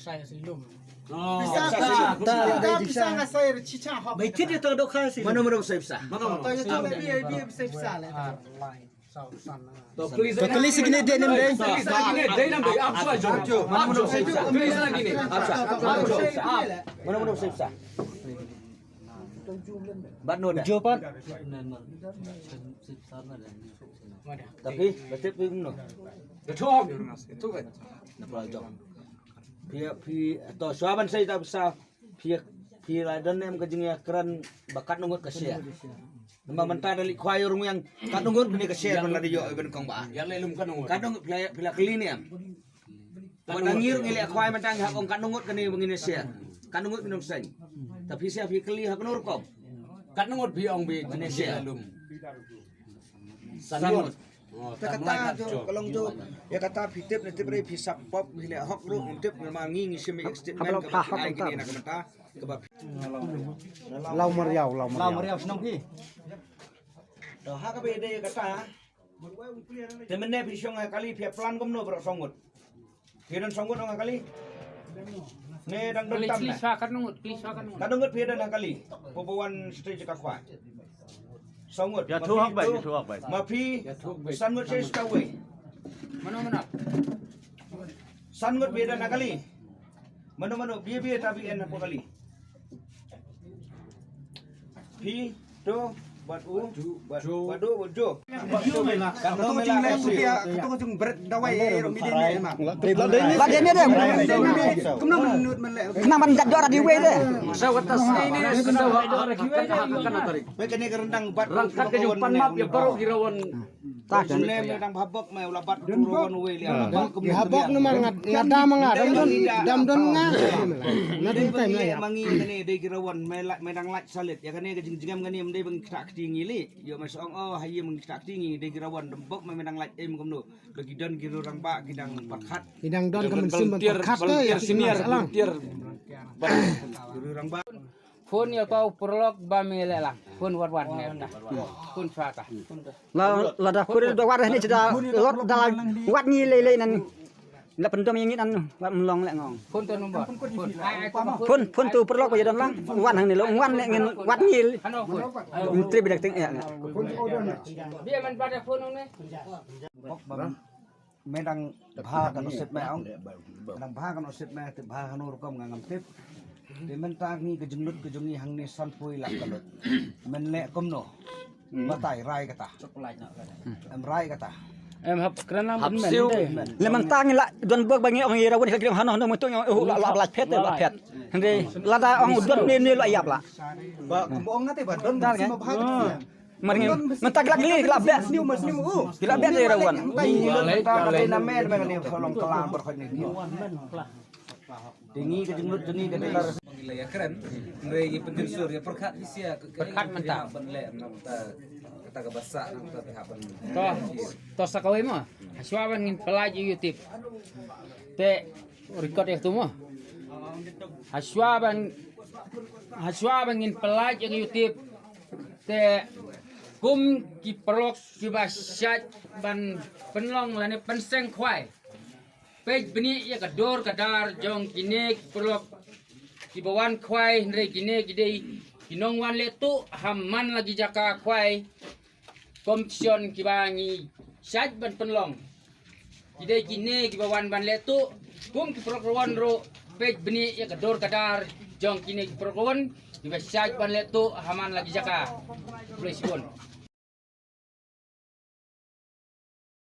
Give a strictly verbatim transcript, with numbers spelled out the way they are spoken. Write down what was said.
Pisa, pisa, pisa, pisa nga sai re chicha hok. Bai tit ïa tang dohkha si. Mano mano sai pisa. Mano mano. To ïa to le bi bi sai pisa le. To please. To please kine de nem de. Kine de nem de. Ap sa jo. Ap jo sai pisa. Please na kine. Ap sa. Ap jo. Mano mano sai pisa. Bat no da. Jo pat. Tapi betul pun no. Betul. Betul kan. Na pula jong. Phi phi to shuwa ban sai ta pisa. Phi phi la don em ka jingïakren ba katno ngut ka share. Namar mynta da leit khwai rung yang katno ngut kane ka share ban la dei ïoh ban kong ba. Ïa le lum katno ngut. Katno ngut phi la phi la kylli ne em. Wat ngi ruh ngi leh khwai mynta ngi hap ong katno ngut kane ba ngin ïa share. Katno ngut ngin ong seng. Ta phi share phi kylli ha kano rukom. Katno ngut phi ong phi ngin ïa share lum. San ngut. San ngut. Oh, ta kata jo ka long jo. Ïa kata phi tip ne tip re phi sap pop phi leh hok ruh tip ma ngi ngi shim extend men ka ba ngi na ka mynta. Ka ba. Law Mariaw, Law Mariaw. Law Mariaw shnong phi. To ha ka ba ïa dei kata. Te mynne phi shong ha kali phi plan kumno baroh song ngut. Phi don song ngut ong ha kali. Ne dang don tam ne. Kali sha kat ngut, kali sha kat ngut. Kat ngut phi don ha kali. Phi ba wan stage ka khwai. Song ngut. Ïa thu hok bai, ïa thu hok bai. Ma phi. San ngut stage ka wei. Mano mano. San ngut phi don ha kali. Mano mano bia bia ta bi en ha kali. Phi to bat u bat bat u jo. Kan no mela ka pia ka to jung bret dawai ro mi de ma. Ba de ne de. Kumno menut men le. Kena ban jat jora di we de. Sa wat tas ni ni sa wat dora di we de. Kan tarik. Ba kene ka rendang bat rangkat ka jung pan map ya baru di rawan. Ta kan. Sune me dang habok me ula bat tu wan we lia. Habok numar ngat ngata manga dam don dam don nga. Na dun time la ya. Mangi kane dei ki rawan me la me dang lait salit ya kane ka jingjingam kane me dei bang kita kti ngi li. Yo me song oh hayi meng kita kti ngi dei ki rawan dam bok me me dang lait em kumno. Bagi don ki rurang ba ki dang perkhat. Ki dang don ka mensim perkhat ke ya senior. Ki rurang ba. Phone ïa pau paralok ba me leh lang. Phone wat wat ne. Phone shuwa ta. La la da phone da wat ne da lot da la wat ngi lei lei nan. La pyndom ïa ngi nan wat mlong leh ngong. Phone to number. Phone. Phone phone to paralok ba ïa don lang. Wat hangne lo wat ne ngin wat ngi. Hano phone. Trip dak ting ïa. Bia man pada phone ne. Me dang bha ka nusip me ong. Me dang bha ka nusip me te bha hanu rukom nga ngam tip. Te mynta ngi ka jinglut ka jong ngi hangne sanphew lak ka lut. Men leh kumno. Batai rai kata. Em rai kata. Em hap kren lang hap men siu. Le mynta ngi la don bok ba ngi ong ïa rawan ka kren hano hano mutu ngi ong la la phet la phet. Hynre lada ong don ne ne la ïap la. Ba kumba ong ngate ba don. Mar ngi mynta ki la kli ki la beh. Sniu ma sniu u. Ki la beh te rawan. Mynta ngi lut mynta ka dei na men men ngi solong kelam berkhot ni. Te ngi ka jinglut jong ngi ka dei. Ngi la ïa kren. Ngi la ïa pynjensur ïa pyrkhat hi sia ka pyrkhat mynta ban leh mynta kata ka basa mynta pyrkhat ban. To to sa kawei mo. Hashwa ban ngin pynlait ïa u tip. Te record ïa tu mo. Hashwa ban hashwa ban ngin pynlait ïa u tip. Te kum ki paralok kiba shait ban pynlong lane pynseng khwai. Peit bniah ïa ka dur ka dar jong kine ki paralok kiba wan khwai hynrei kine ki dei ki nongwan leh tuh ha man la ki jaka khwai. Competition kiba ngi shait ban pynlong. Ki dei kine kiba wan ban leh tuh kum ki paralok rawan ruh peit bniah ïa ka dur ka dar jong kine ki paralok rawan kiba shait ban leh tuh ha man la ki jaka. Khublei shibun.